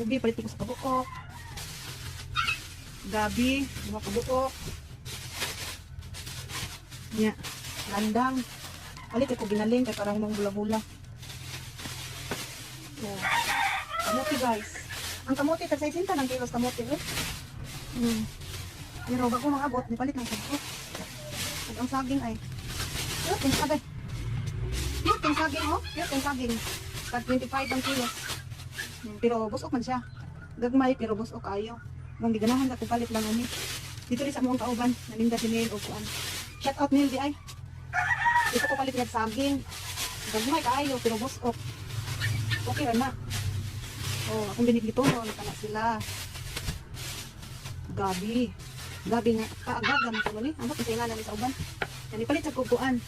Ubi, palit ko sa kabuok. Gabi, duha ka buok. Nya, landang. Palit ko ginaling kay parang mong bula-bula. Oh. Kamote, guys. Ang kamote tag 60 ng kilos kamote eh. Pero bago mangabot, nipalit ng sago. Ug ang saging ay cute ang saging. Cute ang saging oh. Cute ang saging. Tag 25 ang kilos. Pero busok man siya. Gagmay pero busok ayo. Mong giganahan ako palit lang ani. Dito rin sa among kauban, naninda si Neil og kuan. Shout out Neil di ay. Dito ko palit ng saging. Gagmay kaayo pero busok. Okay ra na. Oh, akong biniglitonon kana sila. Gabi. Gabi nga paagaga man kuno ni. Ambot kasi nga ni sa uban. Kani palit sa kukuan.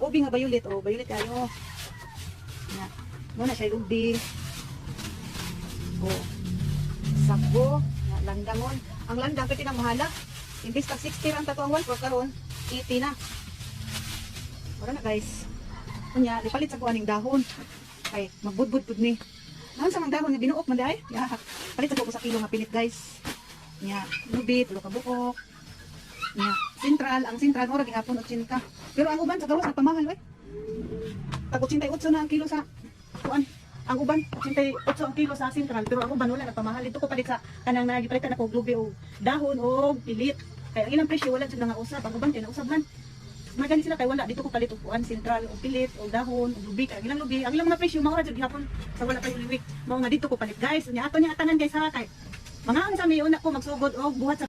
Ubi nga bayulit oh, bayulit kayo. Na. Mo na siya ubi. Oh. Sago, na landangon. Ang landang pwede na mahala. Imbis tag 60 ra ang tato ang 1 karon, 80 na. Wala na, guys. Unya, lipalit sa kuaning dahon. Ay, magbudbud pud ni. Naon sa mang dahon nga binuok man diay? Ya, palit sa ko sa kilo nga pilit, guys. Nya, lubi, tulo ka buok. Nya, sentral, ang sentral mura gihapon 80. Pero ang uban sa gawas nagpamahal oy. Tag 88 na ang kilo sa kuan. Ang uban 88 ang kilo sa sentral, pero ang uban wala nagpamahal. Dito ko palit sa kanang nagipalitan ako og lubi og dahon og pilit. Kay ang ilang presyo wala jud nga usab. Ang uban kay nausab man. Magani sila kay wala dito ko palit og kuan sentral og pilit og dahon og lubi, kay ang ilang lubi, ang ilang mga presyo mao ra jud gihapon sa wala pa yung week. Mao nga dito ko palit, guys. Unya ato niya tanan, guys, ha, kay mga sa mi una ko magsugod og buhat sa.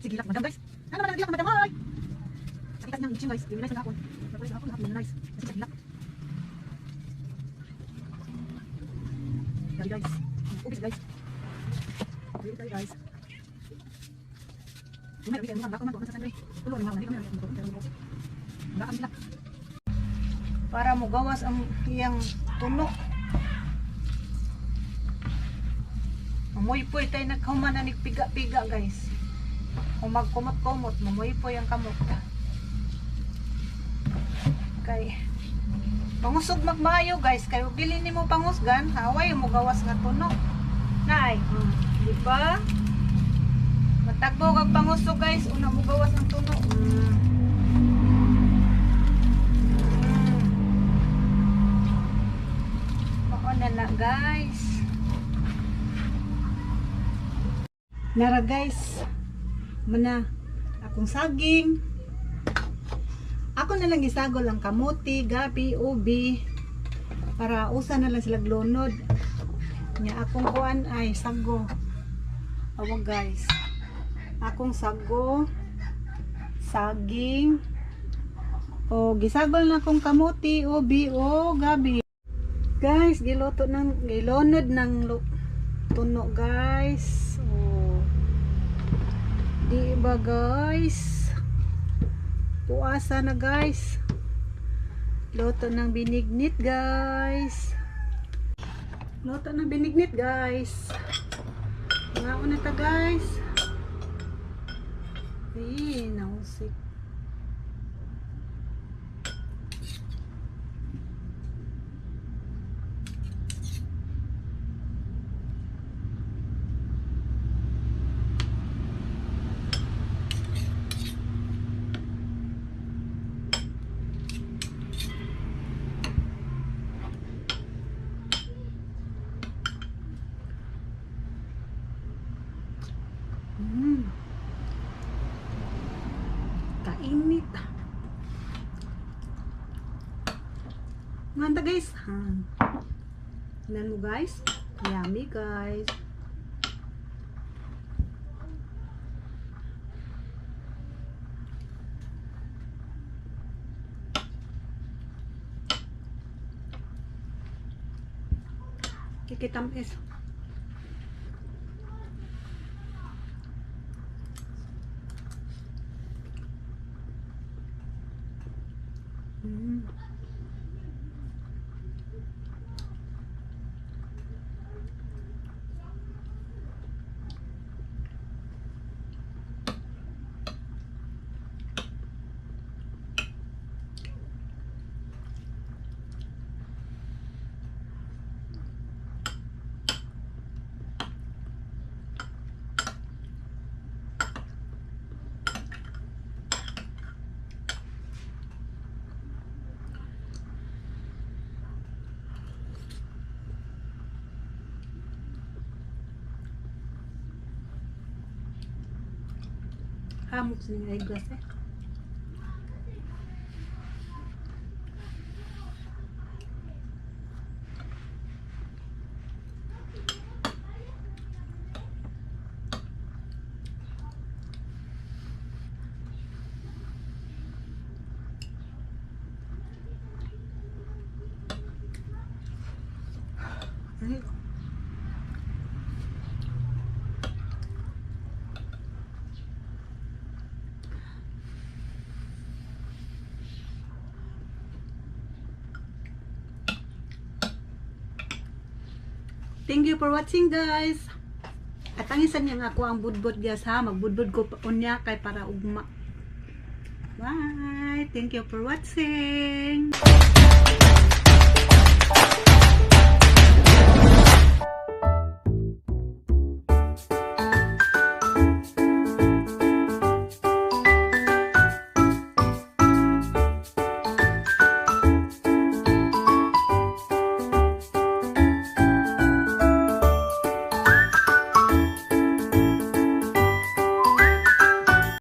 Sige lang, madam, guys. Ano naman ang gilak, madam? Hoy! Sakit niyang itching, guys. Nice ang hapon. Nice ang hapon, hapon, nice. Kasi sa gilak. Gabi, guys. Ubis, guys. Gabi tayo, guys. Para mugawas ang iyang tunok. Mamuypoy tayo naghuman na piga-piga, guys. Kung magkumot-kumot, mamuypoy ang kamot. Kay pangusog magmayo, guys, kay ug dili nimo pangusgan, haway mo gawas nga tunok. Nay, di ba? Matagbo kag pangusog, guys, una mo gawas ang tunok. Mao na na, guys. Nara, guys. Mana akong saging. Ako na lang isagol ang kamuti, gabi, ubi para usa na lang sila glunod. Nya akong kuan ay sago. Awag, guys. Akong sago, saging, o gisagol na akong kamuti, ubi o gabi. Guys, giluto ng gilunod ng tuno, guys. Oh. Di ba, guys? Puasa na, guys. Luto ng binignit, guys. Luto ng binignit, guys. Mga una ta, guys. Ay, nausik. Kainit. Manta, guys. Tingnan mo, guys. Yummy, guys. Kikitamis. Hamok sa ning eyeglass eh. Ay. Thank you for watching, guys. At ang isa niya nga ako ang budbod, guys, ha. Magbudbod ko pa unya kay para ugma. Bye. Thank you for watching.